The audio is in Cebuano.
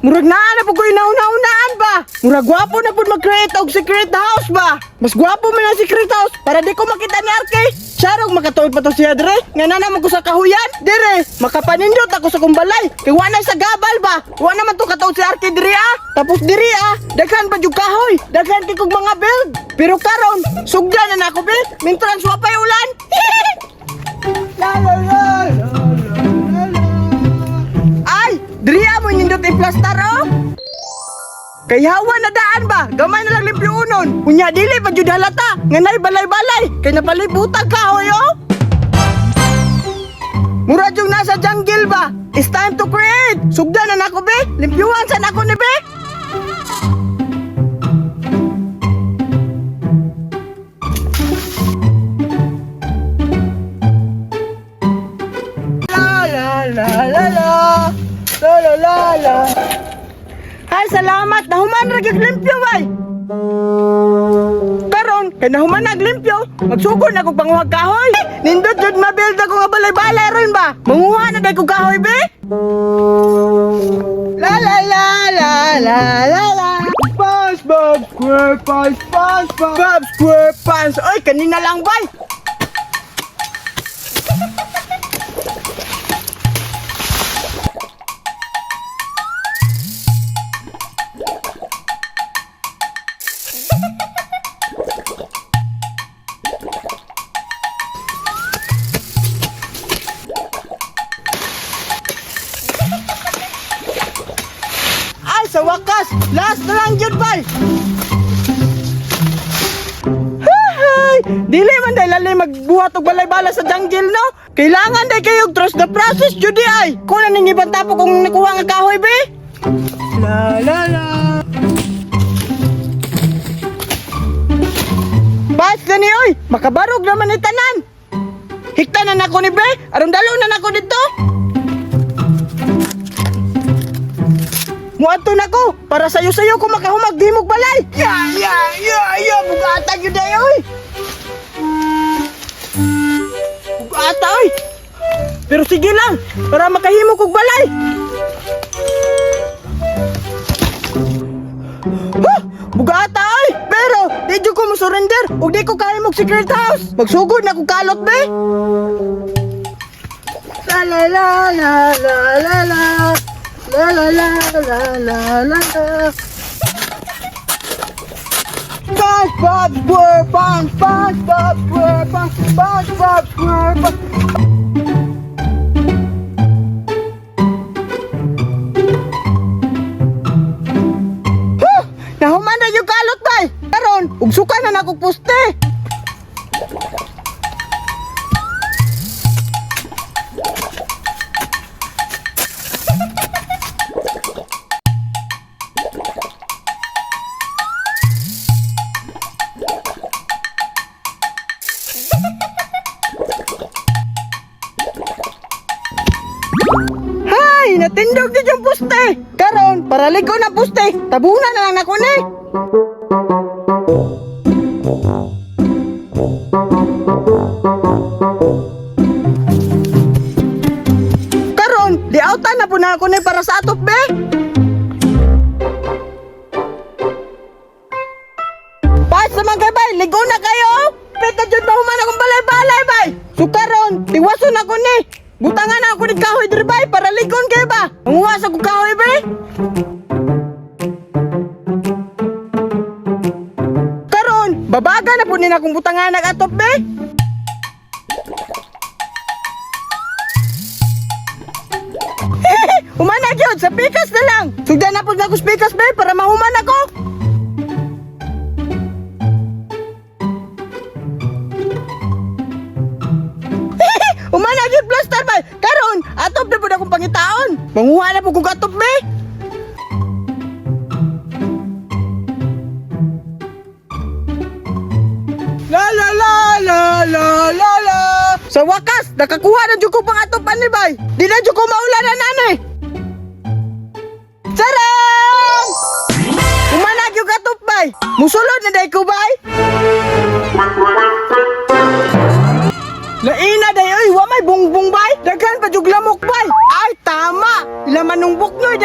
Murag naa na pud ko inauna-unaan ba. Murag gwapo na pud mag-create og secret house ba. Mas gwapo man ang secret house para di ko makita ni RK. Sarog makatuod pa to siya dire. Nga na naman ko sa kahuyan. Dire, makapanindot ako sa kumbalay. Kay wa na sa gabal ba. Wa naman to katuod si RK dire ah. Tapos dire ah, daghan pa jud kahoy. Daghan kay kog mga build. Pero karon, sugdan na nako be. Mintrans wa pay ulan. La la la la la la. Ay, diri mo nindot i-plaster oh. Kay hawa na daan ba? Gamay na lang limpyunon. Unya dili pa jud halata. Nga nay balay-balay kay napalibutan kahoy oh. Mura jung nasa jungle ba? It's time to create. Sugdan na nako be. Limpyuhan sa nako ni be. La la la la la. La la la la. Ay, salamat. Nahuman ra gyud limpyo bay. Karon, kay nahuman nag limpyo, magsugod na kog panguhag kahoy. Nindot jud mabuild ako nga balay-balay ron ba? Manguha na day kog kahoy be. La la la la la la la. SpongeBob SquarePants, SpongeBob Bob SquarePants. Oy, kanina lang bay. Ay, sa wakas, last na lang jud bay. Hay! Dili man dahil lali magbuhat og balay-balay sa jungle, no? Kailangan day kayo trust the process, jud ay. Kuna ning ibang tapo kung nakuha nga kahoy, be. La la la. Bas gani oy, makabarog naman ni tanan. Hikta na nako ni be, aron dalo na nako dito. Muadto na ko para sayo-sayo ko makahumag dimog balay. Ya ya ya ya bugata gyud ay oy. Bugata oy. Pero sige lang para makahimo kog balay. Huh! Bugata oy. Pero di jud ko mo surrender ug di ko kahimog secret house. Magsugod na kog kalot be. La la la la la la la. La la la la la la la. SpongeBob SquarePants, SpongeBob SquarePants, SpongeBob SquarePants. Huh! Nahuman na yung kalot bay. Karon, ugsukan na nako poste. Hay, natindog din yung poste. Karon, para ligo na poste. Tabunan na lang nako ni. Karon, liautan na po na ako ni para sa atop be. Pas naman kay bay, ligo na kayo. Peta jud mahuman akong balay-balay bay. So karon, tiwason ako ni. Butangan na ako ni kahoy diri bay para ligon kayo ba? Manguha sa kong kahoy be. Karon, babaga na po ni na akong butangan nag atop be. Humana gyud sa pikas na lang. Sugdan na po na ako sa pikas be para mahuman ako. Humana gyud plaster bay. Karon, atop na pud akong pangitaon. Manguha na pud kog atop be. La la la la la la la. Sa wakas, nakakuha na jud ko pang atop ani bay. Di na jud ko maulanan ani. Charang! Humana gyud atop bay. Musulod na day ko bay. Laina day oy, wa may bungbong bay. Daghan pa jud lamok bay. Ay tama. Laman nung buknoy day.